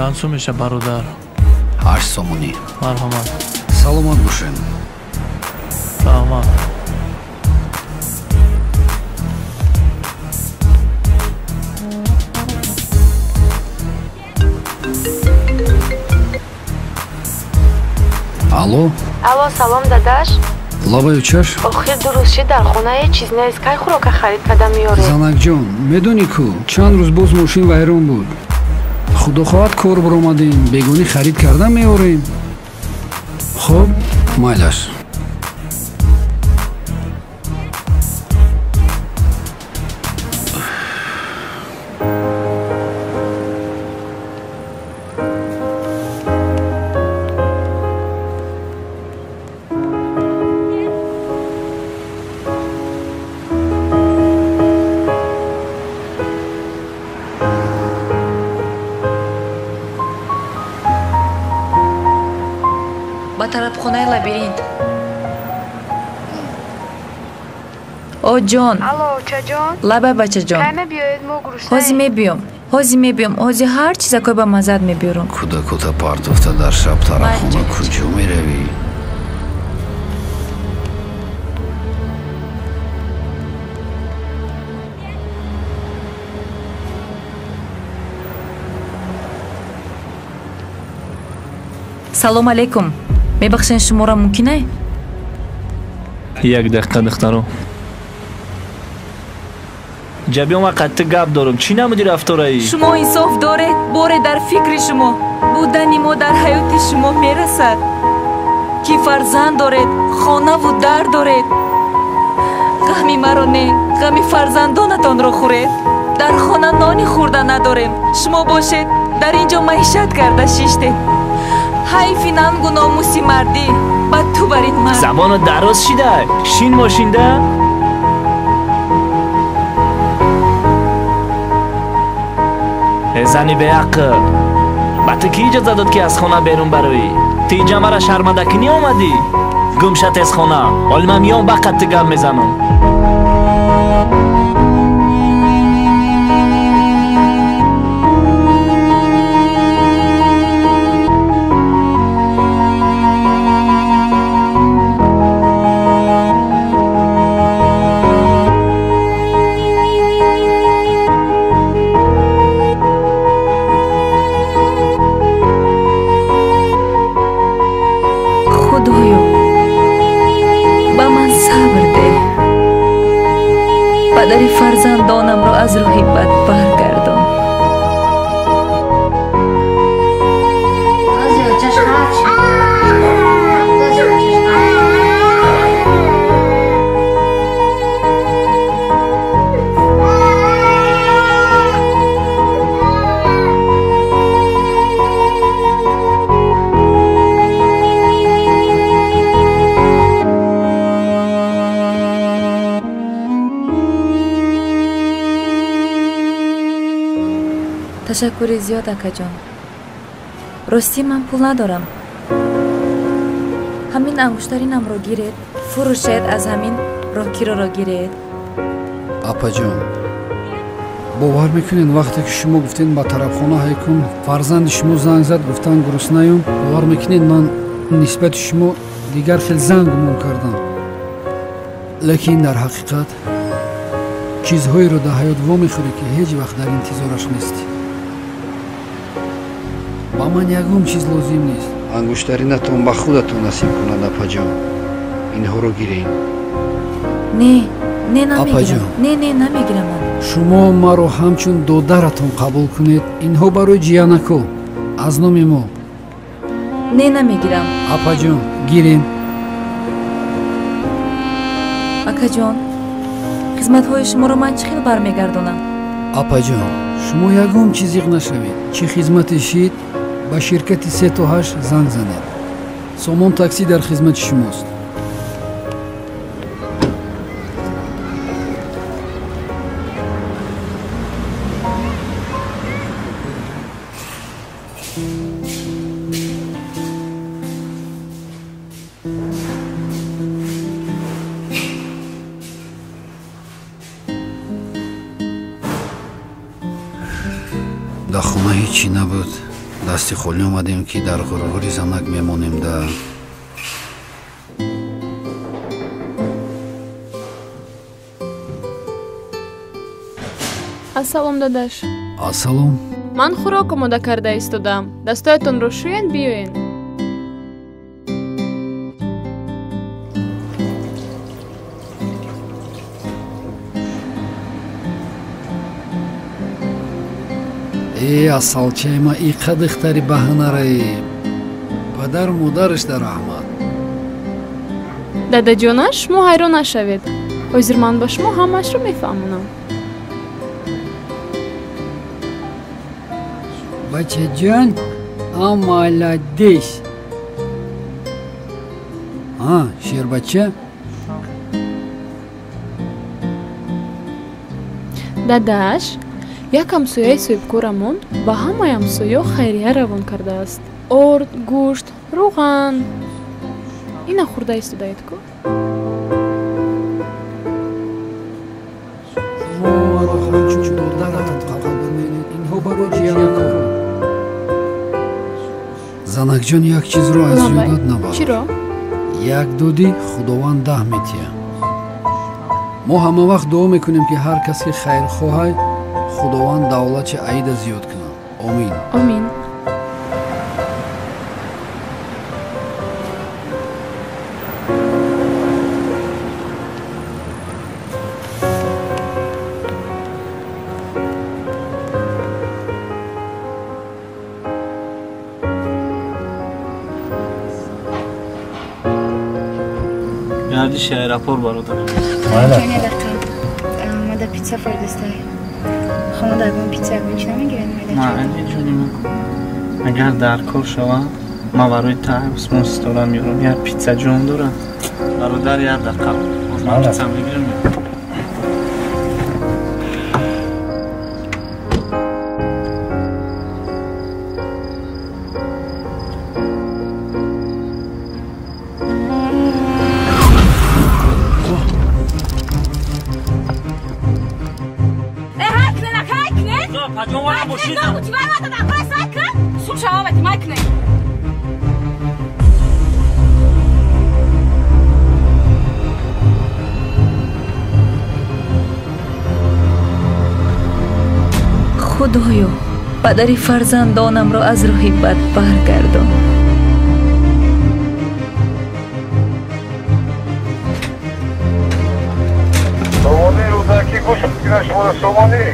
Чанд сум меша, бародар? 8 сомонӣ. Марҳамат. Саломат бошед. Саломат. Алло? Алло, салом, дадаш. Лабаю чаш? Охир дуруст шид, дар хона ҳеҷ чиз нест. Кай хӯрока харид карда меоред? Занакҷон, медонӣ ку, чанд рӯз боз мошин вайрон буд. Худо хоҳад кор баромадем, бегонӣ харид карда меорем. Хоб, майлаш. Ба тарабхонаи лабиринт. О ҷон. Алло, очаҷон. Лабай, бачаҷон. Кай мебиёед, мо гуруснаем? Ҳозир мебиём. Ҳозир мебиём. Ҳозир ҳар чизакой ба маззат мебиёрам. Кӯдакота партофта дар шаб тарабхона куҷо меравӣ? Салом алейкум. Мебахшен, шуморо мумкин е? Як дақиқа, духтаро. Ҷабиён, ма қатъи гап дорам. Чӣ намуди рафтораи? Шумо инсоф доред? Боре дар фикри шумо будани мо дар ҳаёти шумо мерасад, ки фарзанд доред, хонаву дар доред. Ғами маро не, ғами фарзандонатонро хӯред. Дар хона нони хӯрда надорем. Шумо бошед, дар ин ҷо маишат карда шиштед. Ҳайфи нангу номуси мардӣ ба ту барин мард. Забоно дароз шида, шин мошинда. Э зани беақл, ба ту кӣ иҷоза дод, ки аз хона берун бароӣ? Ту инҷа мара шармандакунӣ омадӣ? Гум ша тез хона, ҳоли ман миём, ба қад ту гап мезанам. Худоё, ба ман сабр деҳ. Падари фарзандонамро аз рӯҳи бад баргардон. Ташаккури зиёд, акаҷон. Ростӣ ман пул надорам. Ҳамин ангуштаринамро гиред, фурӯшед, аз ҳамин роҳкироро гиред. Апаҷон, бовар мекунед, вақте ки шумо гуфтед ба тарабхона ҳайкун, фарзанди шумо занг зад, гуфтан гуруснаем. Бовар мекунед, ман нисбати шумо дигар хел занг гумон кардам. Лекин дар ҳақиқат чизҳоеро дар ҳаёт вомехӯрӣ, ки ҳеҷ вақт дар интизораш нестӣ. Ба ман ягон чиз лозим нест. Ангуштаринатон ба худатон насиб кунад, апаҷон. Инҳоро гиред. Не, не, намегирам. Апаҷон. Не, не, намегирам ман. Шумо маро ҳамчун додаратон қабул кунед. Инҳо барои ҷиянако аз номи мо. Не, намегирам. Апаҷон, гирем. Акаҷон, хизматҳои шуморо ман чӣ хел бармегардонам? Апаҷон, шумо ягон чиз зиқ нашавед. Чӣ хизмате шид, ба ширкати 3 то 8 занг занед. Сомон таксӣ дар хизмати шумост. Дар хона ҳеҷ чӣ набуд. Дасти холӣ омадем ки дар ғурғури занак мемонем да. Ассалом, дадаш. Ассалом. Ман хӯрок омода карда истодам. Дастоятонро шӯен, биёен. Э, асалчаи ма иқа духтари баҳанарае. Падару модараш дар раҳмат. Дадаҷона, шумо ҳайрон нашавед. Ҳозир ман ба шумо ҳамаашро мефаҳмонам. Бачаҷон, а молодец. А, шербача? Дадаш, як ҳамсояи соҳибкорамон ба ҳамаи ҳамсоё хайрия равон кардааст. Орд, гӯшт, рӯған. Ина хӯрда истодаед ку? Шумо ҳамчун додаратон қабул менед, инҳо барои ҷиянакон. Занакҷон, як чизро аз ёдат набар. Чиро? Як додӣ, Худованд 10 метиҳад. Мо ҳама вақт дуо мекунем, ки ҳар кас ки хайрхоҳад, Худованд давлати аида зиёд кунад. Омин. Омин. Гардиши аэропорт, бародар. Чанд дақиқа омада питса фордастай. Хона ягон питса ягон чи намегиред? Майли ҷони ман. Агар дар кор шавам, ман барои та Усмон ситора меёрам. Як питса ҷон дорам. Бародар, як дақиқа. Боз ман питса мегирам. Худоё, падари фарзандонамро аз роҳи бад баргардон. Сомонӣ Рӯдакӣ гӯш мекунад шуморо, Сомонӣ.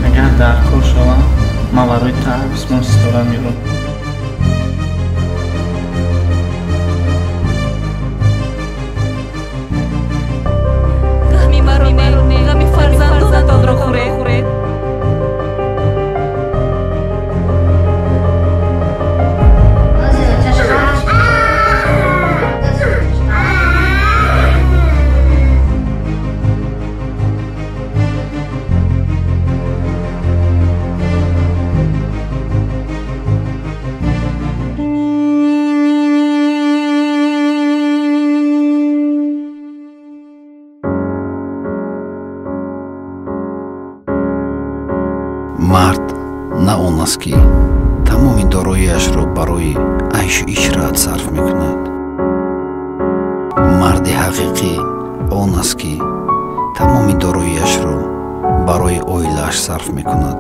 Агар дар кор шавам, ман барои та Усмон ситора меёрам. Ғами маро не, ғами фарзандонатонро хӯред. Мард на он аст, ки тамоми дороиашро барои айшу ишрат сарф мекунад. Марди ҳақиқӣ он аст, ки тамоми дороиашро барои оилааш сарф мекунад.